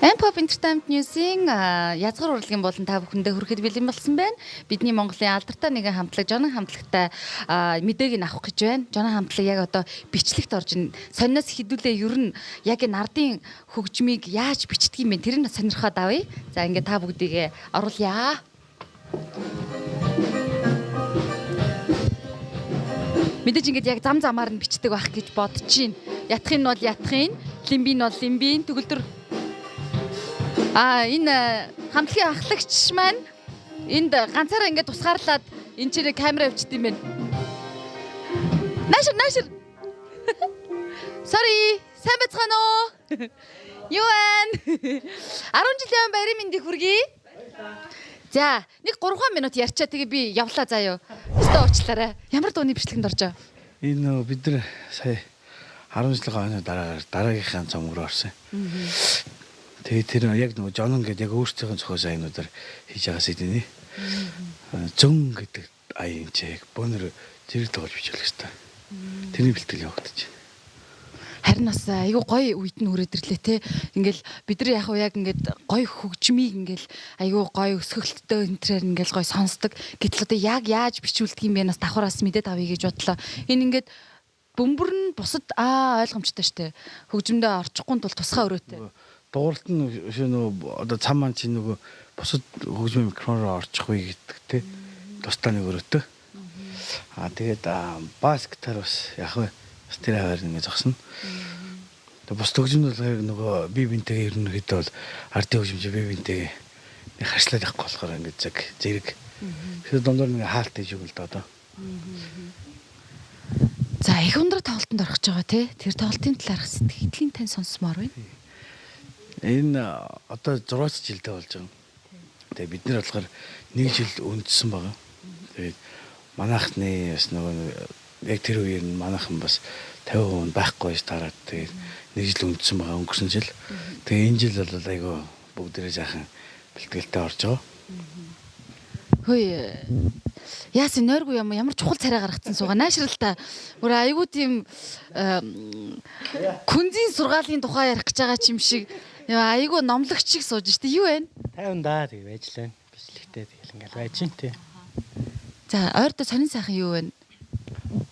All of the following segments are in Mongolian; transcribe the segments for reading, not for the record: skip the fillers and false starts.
M-Pop Entertainment News-ийн язгар урлагийн болон та бүхэндээ хүрэхэд бэлэн болсон байна. Бидний Монголын алдартай нэгэн хамтлаг Жонон хамтлагтай мэдээг нь авах гэж байна. Жонон хамтлаг яг одоо бичлэгт орж ин сониноос хідүүлээ ер нь яг энэ ардын хөгжмийг яаж бичдэг юм бэ? Тэрийг сонирхоод авъя. За ингээд та бүгдийг оруулъя. Мэдээж ингээд яг зам замаар нь бичдэг байх гэж бодож байна. Ятхын нь бол ятхын, лимбийн нь бол лимбийн, төгөлдөр. Энэ хамтлагийн ахлагч маань энд ганцаараа ингээд тусгаарлаад энэ чирээ камера авчт юм байна. Наашир наашир. Sorry, сайн байцгаана уу? Юу вэ? 10 жилийн баярын мэндийг хүргэе. За, нэг 3 минут ярьчаа тэгээ би явлаа заа юу. Өстө уучлаарай. Ямар дууны бичлэгэнд орж байгаа? Энэ нөө бид нар сая 10 жилийн ойны дараагаар дараагийнхаа цомог руу орсон. Тэгээ тэр яг нөгөө Жонон гэдэг яг өөрсдийнх нь зохиосон аянуудаар хийж байгаа сэдвэний. Зөн гэдэг аян чи яг бөөнөр зэрэг тоглож бичлэх хэрэгтэй. Тэрний бэлтгэл явагдаж байна. Харин бас айгүй гоё үед нь хүрээд ирлээ те. Ингээл бид нар яг яг ингээд гоё хөгжмийг ингээл айгүй гоё өсгөлттэй энтрээр ингээл гоё сонсдог. Гэтэл одоо яг яаж бичүүлдэг юм бэ нас давхараас мэдээд авъя гэж бодлоо. Энэ ингээд бөмбөр нь бусад ойлгомжтой штэ. Хөгжмөдөө орчихгүй тул тусгай өрөөтэй. Дууралт нь нөгөө одоо цам маань чинь нөгөө бусад хөгжмийн микрофон руу орчихгүй гэдэг те. Тусдаа нэг өрөөтэй. Тэгээд бас гитар бас яг вэ. Бас тэр хаваар ингэ зогсно. Тэгээ бус хөгжмөд бол яг нөгөө би бинтэйгээ ерөнхийдөө бол ардын хөгжмөж би бинтэйгээ нэг харшлаад явахгүй болохоор ингэ зэг зэрэг. Тэгэхээр дундуур нэг хаалт хийж өгөл дээ одоо. За их өндөр тоглолтод орох гэж байгаа тий. Тэр тоглолтын талаарх сэтгэлийн тань сонсомоор байна. Энэ одоо 6 жилдээ болж байгаа. Тэгээ бид нар болохоор нэг жил үндсэн байгаа. Тэгээд манайхны бас нөгөө яг тэр үеэр нь манайхан бас 50% байхгүй байж тараад тэгээд нэг жил үндсэн байгаа өнгөрсөн жил. Тэгээ энэ жил бол айгүй бүгдээрээ жаахан бэлтгэлтэй орж байгаа. Хөөе яасан нойргүй юм ямар чухал царай гаргацсан суугаа наашрал та. Бүр айгүй тийм күнзийн сургаалын тухай ярих гэж байгаа юм шиг айгүй номлогч шиг сууж штэ юу вэ? 50 даа тэг байж лээ. Бичлэгтэй тэгэл ингээл байж гин тий. За ойрдо сонин сайхан юу вэ?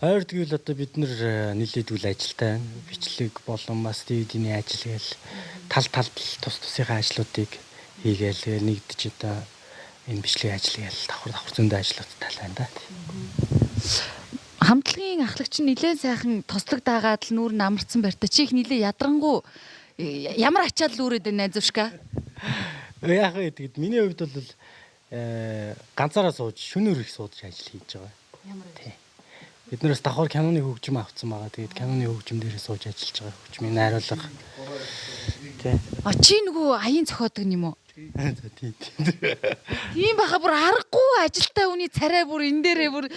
Ойрд гэвэл одоо бид нэр нийлээдвэл ажилтай байна. Бичлэг болон бас DVD-ний ажил гээл тал талд тус тусынхаа ажлуудыг хийгээл тэгэл нэгдэж одоо энэ бичлэг ажил гээл давхар давхар зөндөө ажлуудтай л байна да. Хамтлагийн ахлагч нь нилээн сайхан тослог дагаад л нүүр нь амарцсан барьта. Чи их нилээ ядрангу ямар ачаал үүрээд байна найзушка? Яг вэ тэгэд миний хувьд бол ганцаараа сууж шөнөөр их сууж ажил хийж байгаа. Ямар вэ? Бид нараас давхар киноны хөгжим авцсан байгаа. Тэгээд киноны хөгжим дээрээ сууж ажиллаж байгаа. Хөгжмийн найруулга. Тий. А чи нөгөө аян зохиодог юм уу? За тий. Тийм баха бүр аргагүй ажилтаа хүний царай бүр энэ дээрээ бүр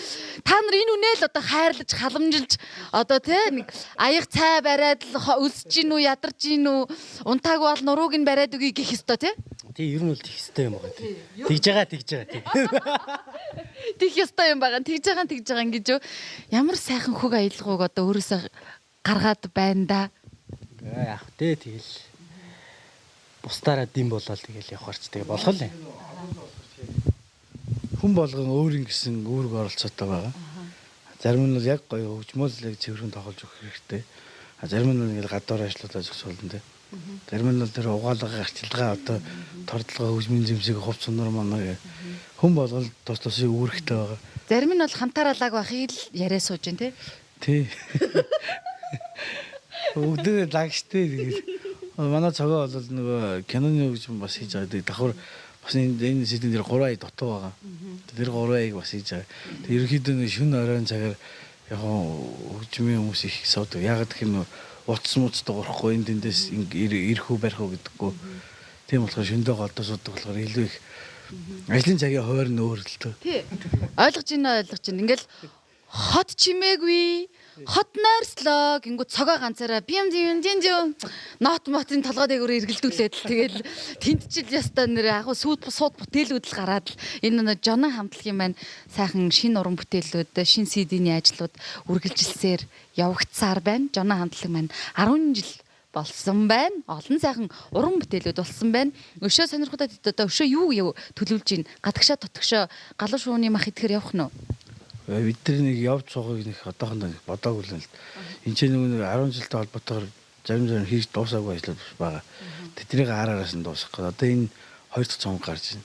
та нар энэ үнэ л одоо хайрлаж халамжилж одоо тий нэг аяг цай бариад л өлсөж гин үү ядарч гин үү унтааг бол нурууг нь бариад өгье гэх ёстой тий. Тий ер нь бол тех ёстой юм байгаа тий. Тэгж байгаа тэгж байгаа тий. Тех ёстой юм байгаа. Тэгж байгаа тэгж байгаа ингэж юу ямар сайхан хөг аялгауг одоо өөрөөсөө гаргаад байна да. Яг тий тэгэл бусдаараа дэм болоод тэгэл явахарч тэгээ болох л юм. Хүн болгон өөрийн гэсэн үүрэг оролцоотой байгаа. Зарим нь бол яг гоё хөгжмөл яг цэвэрхэн тоглож өгөх хэрэгтэй. Зарим нь бол ингээл гадуур ажлуудаа зохицуулна тий. Зарим нь бол тэр угаалга арчилгаа одоо тордлого хөгжмийн зэмсэг хувц сунар манаа гэх. Хүн болгол тус тусын үүрэгтэй байгаа. Зарим нь бол хамтаараа лаг байхыг л яриа сууж байна тий. Тий. Бүгдээ лаг штэ тэгэл. Манай цогоо бол нөгөө киноны хөгжим бас хийж байгаа. Давхар бас энэ сэдвэн дээр 3 ая дутуу байгаа. Тэр 3 аяг бас хийж байгаа. Тэг ерөнхийдөө нэг шөнө оройн цагаар яг хөгжмийн хүмүүс их суудаг. Яагаад гэх юм утас муц дуурахгүй энэ тэндээс ирэх үү барих уу гэдэггүй. Тийм болохоор шөндөө голдоо суудаг болохоор илүү их ажлын цагийн хуваар нь өөр л төө. Тий. Ойлгож байна ойлгож байна. Ингээл хот чимээгүй хот нойрслоо гингүү цогоо ганцаараа бим дим дим дим нот мотын толгой дээгүүр эргэлдүүлээд л тэгэл тентчил ястаа нэр яг сүйт сууд бүтээлүүд л гараад л энэ нөө Жонон хамтлагийн маань сайхан шинэ уран бүтээлүүд шинэ CD-ний ажлууд үргэлжилсээр явагдсаар байна. Жонон хамтлаг маань 10 жил Болсон байна. Олон сайхан уран бүтээлүүд болсон байна. Өшөө сонирхолтой тэд одоо өшөө юу төлөвлөж байна? Гадагшаа дотгошоо галуу шууны мах идэхээр явах нь уу? Бид нар нэг явж суугыг нэг одоохондоо нэг бодоогүй л л. Энд чинь нөгөө 10 жилтэй холбоотойгоор зарим зарим хийж дуусаагүй ажлууд байгаа. Тэднийг ар араас нь дуусгах гээд одоо энэ 2 дахь цомог гарч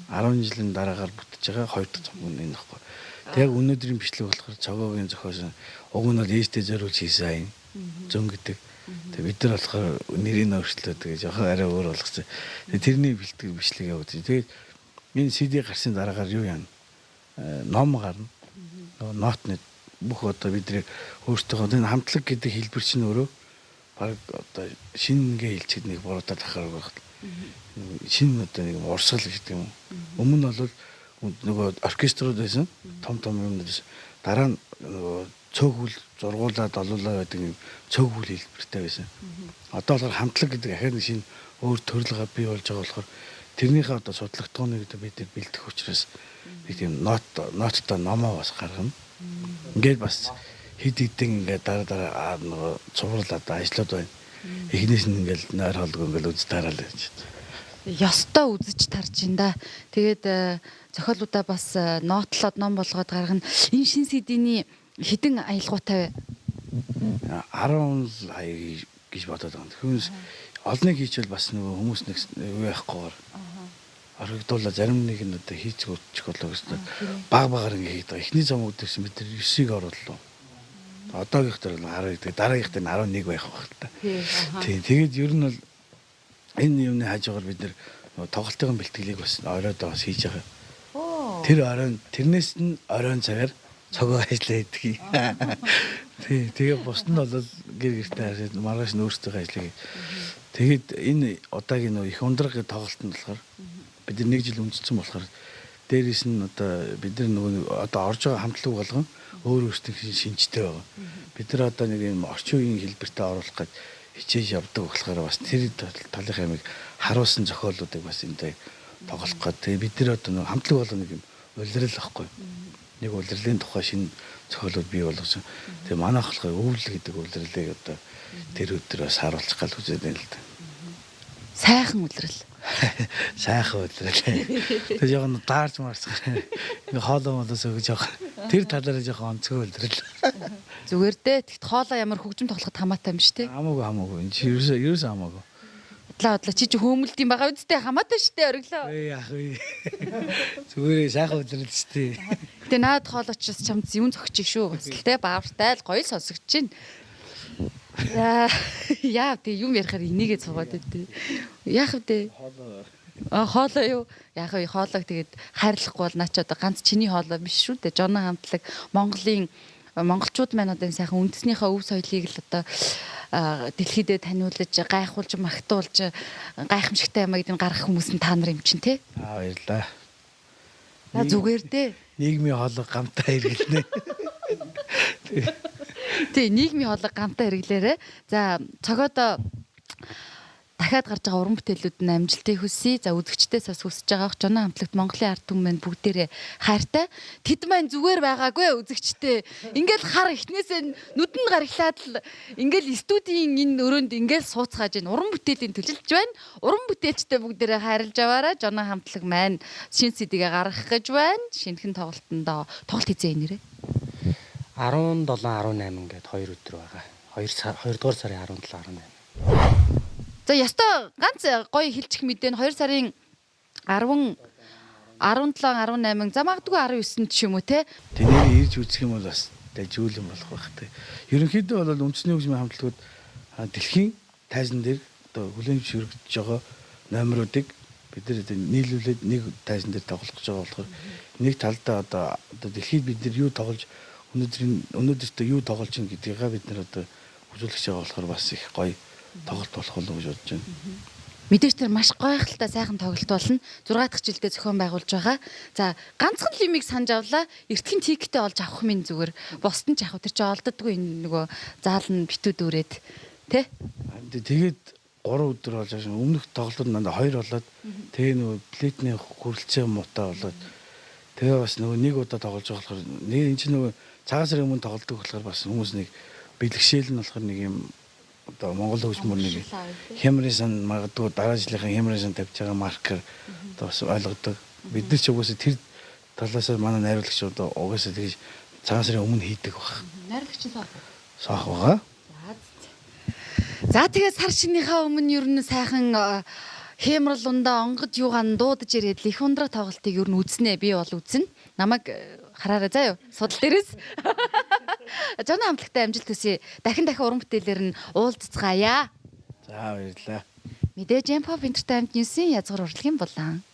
байна. 10 жилийн дараагаар бүтэж байгаа 2 дахь цомог нь энэ ихгүй. Тэг яг өнөөдрийн бичлэг болохоор цогоогийн зохиосон уг нь бол ээжтэй зориулж хийсэн юм. Зөн гэдэг. Тэг бид нар болохоор нэрийг өөрчлөөд тэгээ жоохон арай өөр болгосон. Тэг тэрний бэлтгэл бичлэг явуулж. Тэгээд энэ CD гарсны дараагаар юу яана? Ном гарна. Нотны бүх одоо бидний өөртөө энэ хамтлаг гэдэг хэлбэр чинь өөрөө баг одоо шинэ ингээ хэлчихэд нэг буруудаад ахаар байх. Шинэ одоо нэг урсгал гэдэг юм. Өмнө нь бол нөгөө оркеструуд байсан. Том том юмнууд байсан. Дараа нь нөгөө цөөхөл зургуулаад олуулаа гэдэг юм цөөхөл хэлбэртэй байсан. Одоо болохоор хамтлаг гэдэг ахаар нэг шинэ өөр төрөл бий болж байгаа болохоор тэрнийхээ одоо судлагдахууныг бид нар бэлдэх учраас нэг тийм ноттой номоо бас гаргана. Ингээд бас хэд хэдэн ингээд дараа дараа нөгөө цуврал одоо ажлууд байна. Эхнээс нь ингээд нойр хоолгүй ингээд үз тараал гэж. Ёстой үзэж тарж ин да. Тэгээд зохиолуудаа бас нотлоод ном болгоод гаргана. Энэ шин CD-ний хэдэн аялгаутай вэ? 10 хаяг гэж бодоод байгаа. Хүмүүс олныг хийчихвэл бас нөгөө хүмүүс нэг юу яахгүйгээр орхигдуулаа зарим нэг нь одоо хийцг өтчих болоо гэсэн. Баг багаар ингэ хийдэг. Эхний цомог дээрсэн бид нар 9-ийг орууллаа. Одоогийнх дээр нь 10 гэдэг, дараагийнх дээр нь 11 байх байх л та. Тийм. Тэгээд ер нь бол энэ юмны хажуугаар бид нар тоглолтын бэлтгэлийг бас оройдоо бас хийж байгаа. Тэр оройн тэрнээс нь оройн цагаар цогоо ажиллаа хийдэг. Тий, тэгээ бусд нь бол гэр гэртээ хараад маргааш нь өөрсдийнхөө ажлыг. Тэгээд энэ удаагийн нөө их ундраг тоглолт нь болохоор бид нар нэг жил үндэссэн болохоор дээрээс нь одоо бид нар нөгөө одоо орж байгаа хамтлаг болгон өөр өөрсдийн шинжтэй байгаа. Бид нар одоо нэг юм орчин үеийн хэлбэртээ оруулах гэж хичээж явдаг болохоор бас тэр талынхаа ямиг харуулсан зохиолуудыг бас энд тоглох гээд тэгээ бид нар одоо нөгөө хамтлаг болгон нэг юм улирал ахгүй. Нэг улирлын тухай шинэ зохиолууд бий болгосон. Тэгээ манайх болохоор өвөл гэдэг улирлыг одоо тэр өдөр бас харуулчих гал үзээд байна л да. Сайхан улирал. Сайхан улирал. Тэгээ жоохон даарч марцах. Ингээ хоолоо молоос өгж жоох. Тэр талаараа жоохон онцгой улирал. Зүгээр дээ. Тэгт хоолоо ямар хөгжим тоглоход хамаатай юм шүү дээ. Хамаагүй хамаагүй. Энэ чи ерөөсөө хамаагүй. Бодлоо чи чи хөөмөлд юм байгаа үсттэй хамаатай шүү дээ ориглоо. Ээ яах вэ? Зүгээр сайхан улирал шүү дээ. Гэтэ наад хоолой ч бас чамд юм зөгч шүү. Бас л те баавартай л гоё л сонсогдож байна. Яа тэг юм ярихаар энийгээ цугаад байдээ. Яах вэ? Хоолой. А хоолой юу? Яах вэ? Хоолойг тэгээд хайрлахгүй бол наа чи одоо ганц чиний хоолой биш шүү дээ. Жонон хамтлаг Монголын монголчууд маань одоо энэ сайхан үндэснийхээ өв соёлыг л одоо дэлхийдээ таниулж, гайхуулж, магтуулж, гайхамшигтай юм гэдэг нь гаргах хүмүүс нь та нар юм чинь те. Аа баярлаа. За зүгээр дээ. Нийгмийн хоолой гамтай хэрэглэнэ. Тий, нийгмийн хоолой гамтай хэрэглээрэ. За цогоодоо дахиад гарч байгаа уран бүтээлүүд нь амжилтыг хүсье. За үзэгчдээс бас хүсэж байгаа Жонон хамтлагт Монголын ард түмэн маань бүгдээрээ хайртай. Тэд маань зүгээр байгаагүй үзэгчтэй. Ингээл хар эхнээсээ нүдэнд гарглаад л ингээл студийн энэ өрөөнд ингээл сууцгааж байна. Уран бүтээлийн төлөлж байна. Уран бүтээлчтэй бүгдээрээ хайрлаж аваарай. Жонон хамтлаг маань шинэ CD-гээ гаргах гэж байна. Шинэхэн тоглолтондоо тоглолт хийзээ нэрээ. 17 18 ингээд 2 өдөр байгаа. 2 дугаар сарын 17 18. За ястой ганц гоё хилчих мэдээ нь 2 сарын 10 17 18 за магадгүй 19-нд ч юм уу те. Тэнээр ирж үзэх юм бол бас дажиулан болох байх те. Ерөнхийдөө бол үндэсний хөгжмийн хамтлагууд дэлхийн тайзан дээр одоо хүлээн зөвшөөрөгдөж байгаа номеруудыг бид нар нийлүүлээд нэг тайзан дээр тоглох гэж байгаа болохоор нэг талдаа одоо дэлхийд бид нар юу тоглож өнөөдөртөө юу тоглож байна гэдгийг бид нар одоо үзүүлэх гэж байгаа болохоор бас их гоё тоглолт болох болов гэж бодож байна. Мэдээж тэр маш гойхалтай сайхан тоглолт болно. 6 дахь жилдээ зохион байгуулж байгаа. За ганцхан л юмыг санаж авлаа. Эртхэн тикетээ олж авах минь зүгээр. Бусд нь ч яг тэр чи олддоггүй энэ нөгөө заал нь битүү дүүрээд тэ. Тэгээд 3 өдөр болж байгаа. Өмнөх тоглолтод надад 2 болоод тэгээ нөгөө плетний хүрэлцээ муутай болоод тэгээ бас нөгөө нэг удаа тоглож байгаа болохоор нэг энэ чинь нөгөө цагаан сарын өмнө тоглодог болохоор бас хүмүүс нэг бэлгшээл нь болохоор нэг юм Одоо Монгол хөгжмөр нэг хямрын сан магадгүй дараа жилийнхаа хямрын сан тавьж байгаа маркер одоо бас ойлгодог. Бид нар ч угаасаа тэр талаас манай найруулагч одоо угаасаа тэгж цагаан сарын өмнө хийдэг баг. Найруулагч нь саах. Саах байгаа. За тэгээд сар шинийхээ өмнө ер нь сайхан хэмрэл ундаа онгод юугаан дуудаж ирээд л их ундрах тоглолтыг ер нь үзнэ. Би бол үзнэ. Намайг хараарай заа юу. Судал дээрээс. Жона хамтлагтай амжилт хүсье. Дахин дахин уран бүтээлээр нь уулзцгаая. За баярлалаа. Мэдээж M Pop Entertainment News-ийн язгуур урлагийн булан.